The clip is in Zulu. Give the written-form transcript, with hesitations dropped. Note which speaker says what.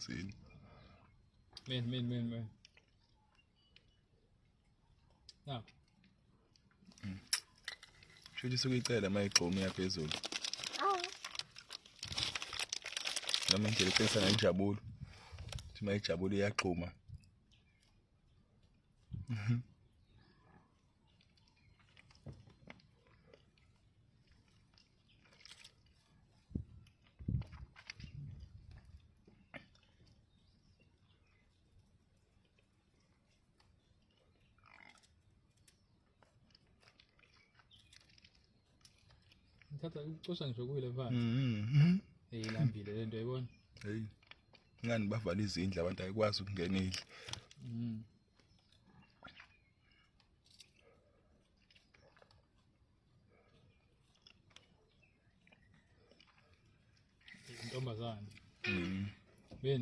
Speaker 1: Emanzini.
Speaker 2: Men men men men. Na.
Speaker 1: Shuthi isuke icela uma igxuma iyaphezulu. Noma indlela etshengisa ngayo injabulo. Ukuthi uma ijabula iyagxuma.
Speaker 2: Ngithatha ucosha ngisho kuyile mfana.
Speaker 1: Mhm.
Speaker 2: Hey lambile lento yayibona.
Speaker 1: Hey. Ngani bavala izindlu abantu ayikwazi ukungena idle.
Speaker 2: Intombazane. Ben.